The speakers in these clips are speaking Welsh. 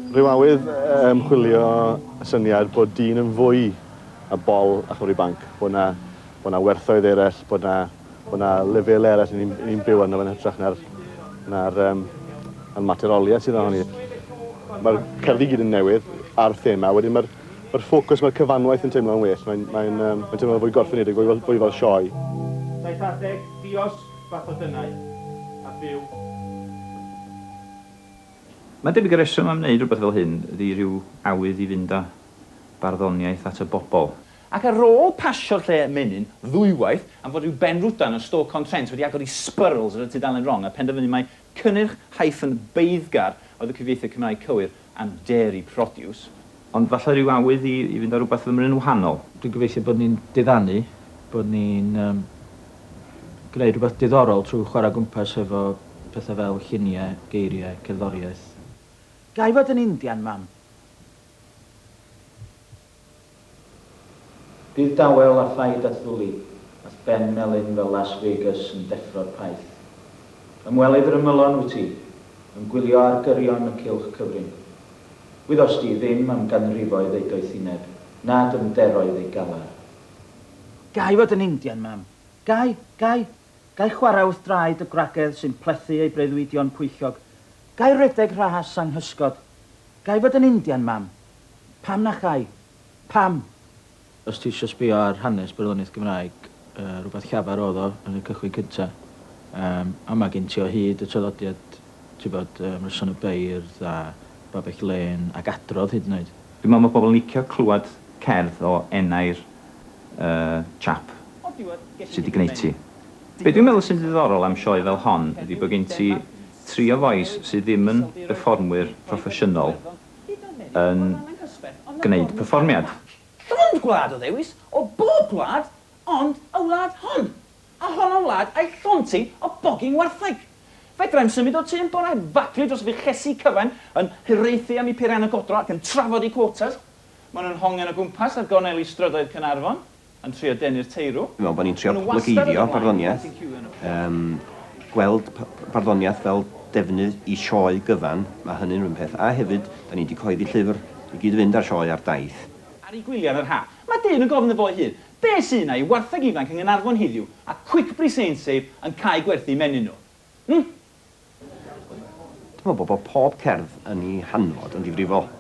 Rhyw awydd ymchwilio y syniad bod dyn yn fwy na bol a chyfri banc, bod 'na bod 'na werthoedd eraill, bod 'na bod 'na lefelau eraill 'yn ni'n 'yn ni'n byw arno fe yn hytrach na'r na'r yym na'r materoliaeth sydd ohoni. Ma'r cerddi i gyd yn newydd a'r thema, wedyn ma'r ma'r ffocws, ma'r cyfanwaith yn teimlo'n well, mae'n mae'n yym mae'n teimlo'n fwy gorffenedig, fwy fel fwy fel sioe. Daeth adeg dios bathodynnau a byw. Mae'n debyg y rheswm am wneud rhywbeth fel hyn ydi rhyw awydd i fynd â barddoniaeth at y bobl. Ac ar ôl pasio'r lle menyn ddwywaith am fod rhyw benrwdan o Stoke-on-Trent wedi agor ei spurls ar y tudalen wrong a phenderfynu mai cynnyrch hyphen beiddgar oedd y cyfieithiad Cymraeg cywir am dairy produce. Ond falle rhyw awydd i i fynd â rhywbeth fymryn yn wahanol. Dwi'n gobeithio bod ni'n diddanu, bod ni'n yym gwneud rhywbeth diddorol trwy chwarae o gwmpas hefo pethau fel lluniau, geiriau, cerddoriaeth. Ga i fod yn Indian, Mam? Bydd dawel a phaid â'th ddwli, a'th ben melyn fel Las Vegas yn deffro'r paith. Ymwelydd yr ymylon wyt ti, yn gwylio ar gyrion y cylch cyfrin. Wyddost di ddim am ganrifoedd ei doethineb, na dyfnderoedd ei galar. Ga i fod yn Indian, Mam? Ga i? Ga i? Ga i chwarae wrth draed y gwragedd sy'n plethu eu breuddwydion pwyllog? Ga i redeg rhas anghysgod? Ga i fod yn Indian, Mam? Pam na chai? Pam? Os ti isio sbio ar hanes barddoniaeth Gymraeg, rhywbeth llafar oedd o yn y cychwyn cynta. Yym, a ma' gen ti o hyd y traddodiad, tibod, Ymryson y Beirdd a Babell Lên ac adrodd hyd yn oed. Dwi'n meddwl ma' pobl yn licio clywed cerdd o enau'r chap sy 'di gneud ti. Be dwi'n meddwl sy'n ddiddorol am sioe fel hon ydi bod gen ti tri o fois sydd ddim yn berfformwyr proffesiynol yn gwneud perfformiad. Llond gwlad o ddewis, o bob gwlad, ond y wlad hon. A honno'n wlad a'i llond hi o boging wartheg. Fedrai'm symud o'r tŷ yn bore heb faglu dros fuchesi cyfan yn hiraethu am eu peiriannau godro ac yn trafod eu quotas. Maen nhw'n hongian o gwmpas ar gorneli strydoedd Caernarfon. Yn trio denu'r teirw. Dwi'n meddwl bod ni'n trio poblogeiddio barddoniaeth, yym gweld barddoniaeth fel defnydd i sioe gyfan, mae hynny'n run peth, a hefyd, da ni 'di cyhoeddi llyfr i gyd-fynd â'r sioe a'r daith. Ar ei gwyliau yn yr ha'. Mae dyn yn gofyn iddo fo'i hun, be' sy 'na i wartheg ifanc yng Nghaernarfon heddiw a Quickbry Saintsave yn cau gwerthu menyn nhw? Hm? Dwi'n meddwl bod pob cerdd yn ei hanfod yn ddifrifol,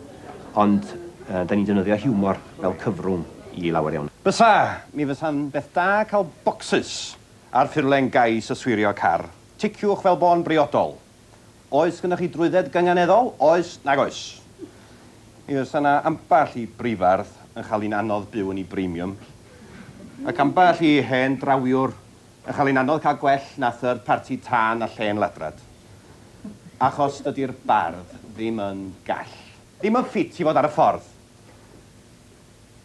ond dan ni'n defnyddio hiwmor fel cyfrwng i lawer iawn. Bysa! Mi fysa'n beth da cael bocsys ar ffurflen gais yswirio car. Ticiwch fel bo'n briodol. Oes gynnoch chi drwydded gynganeddol? Oes, nag oes. Mi fysa 'na ambell i brifardd yn chael hi'n anodd byw yn ei bremium, ac ambell i hen drawiwr Yn chael hi'n anodd cael gwell na third party tân a llên ladrad. Achos dydi'r bardd ddim yn gall. Ddim yn ffit i fod ar y ffordd.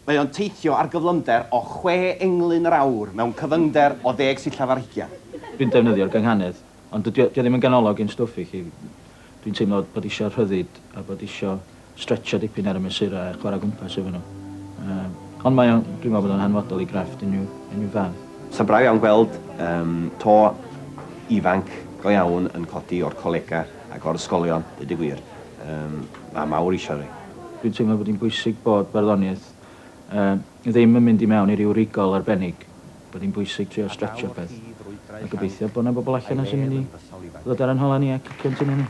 Mae o'n teithio ar gyflymder o chwe englyn yr awr mewn cyfyngder o ddeg sillaf ar hugian. Dwi'n defnyddio'r gynghanedd, ond dydy o 'di o ddim yn ganolog i'n stwff i, 'lly dwi'n teimlo bod isio rhyddid a bod isio stretchio dipyn ar y mesurau a chwarae o gwmpas efo nhw. Yym, ond mae o'n, dwi'n meddwl bod o'n hanfodol i grefft unrhyw, unrhyw fardd. Sa'n braf iawn gweld yym to ifanc go iawn yn codi o'r colegau ac o'r ysgolion, deud y gwir. Yym, ma' mawr eisiau fi. Dwi'n teimlo bod hi'n bwysig bod barddoniaeth yy ddim yn mynd i mewn i ryw rigol arbennig, bod hi'n bwysig trio stretchio'r peth, a gobeithio bod 'na bobl allan 'na sy'n mynd i ddod ar 'yn hola ni a cicio'n tinau ni.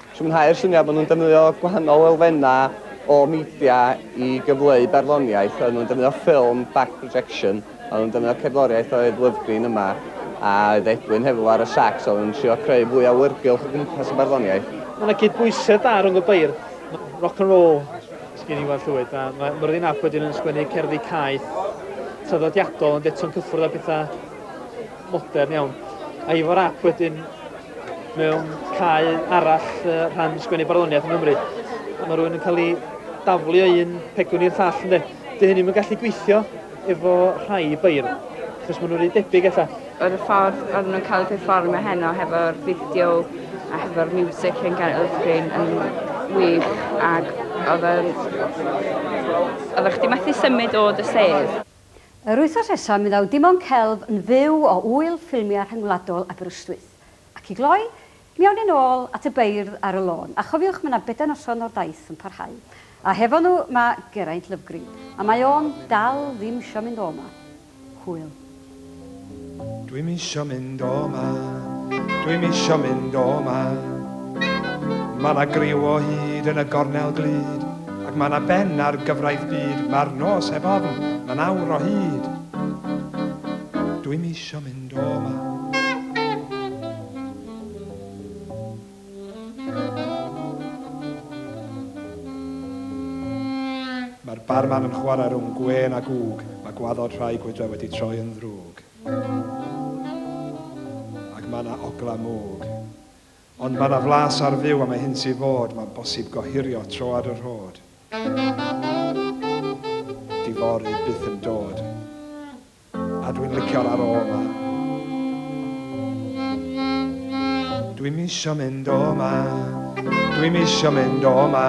Nes i mwynhau'r syniad bod nhw'n defnyddio gwahanol elfennau o media i gyfleu barddoniaeth. Oedden nhw'n defnyddio ffilm, back projection, oedden nhw'n defnyddio cerddoriaeth oedd Love Green yma, a oedd Edwin hefo ar y sax, oedden nhw'n trio creu fwy o awyrgylch o gwmpas y barddoniaeth. Mae 'na gydbwysedd da rhwng y beirdd, rock and roll sgin Iwan Llwyd, a mae Myrddin Ap wedyn yn sgwennu cerddi caeth traddodiadol ond eto'n cyffwrdd â pethau modern iawn. A Ifor Ap wedyn mewn cae arall rhan sgwennu barddoniaeth yng Nghymru. Mae rhywun yn cael ei daflu o un pegwn i'r llall, ynddi? Dy hynny yn gallu gweithio efo rhai beirdd, achos maen nhw'n rhy debyg ella. Oedd y ffordd oedden nhw'n cael eu perfformio heno hefo'r fideo a hefo'r music yn gan Elfgreen yn wych ac oedd yn... Oeddech chdi methu symud o dy sedd. Yr wythnos nesaf mi ddaw Dim Ond Celf yn fyw o Ŵyl Ffilmiau Rhyngwladol Aberystwyth. Ac i gloi, Mi awn ni nôl at y beirdd ar y lôn, a chofiwch mae 'na bedair noson o'r daith yn parhau. A hefo nhw mae Geraint Lovgreen, a mae o'n dal ddim isio mynd o 'ma. Hwyl. Dwi'm isio mynd o 'ma, dwi'm isio mynd o 'ma. Ma' 'na griw o hyd yn y gornel glud, ac ma' 'na ben ar gyfraith byd, ma'r nos heb ofn, ma'n awr o hyd. Dwi'm isio mynd o 'ma. Mae'r barman yn chwarae rhwng gwên a gwg, mae gwaddod rhai gwydrau wedi troi yn ddrwg. Ac mae 'na ogla mwg. Ond mae 'na flas ar fyw am y hyn sy fod, mae'n bosib gohirio troad y rhod. Difory byth yn dod. A dwi'n licio'r aroma. Dwi'm isio mynd o 'ma, dwi'm isio mynd o 'ma.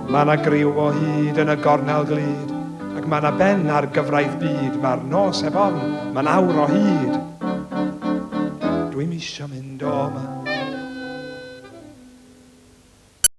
Ma' 'na griw o hyd yn y gornel glud, ac ma' 'na ben ar gyfraith byd, ma'r nos heb ofn, ma'n awr o hyd. Dwi'm isio mynd o 'ma.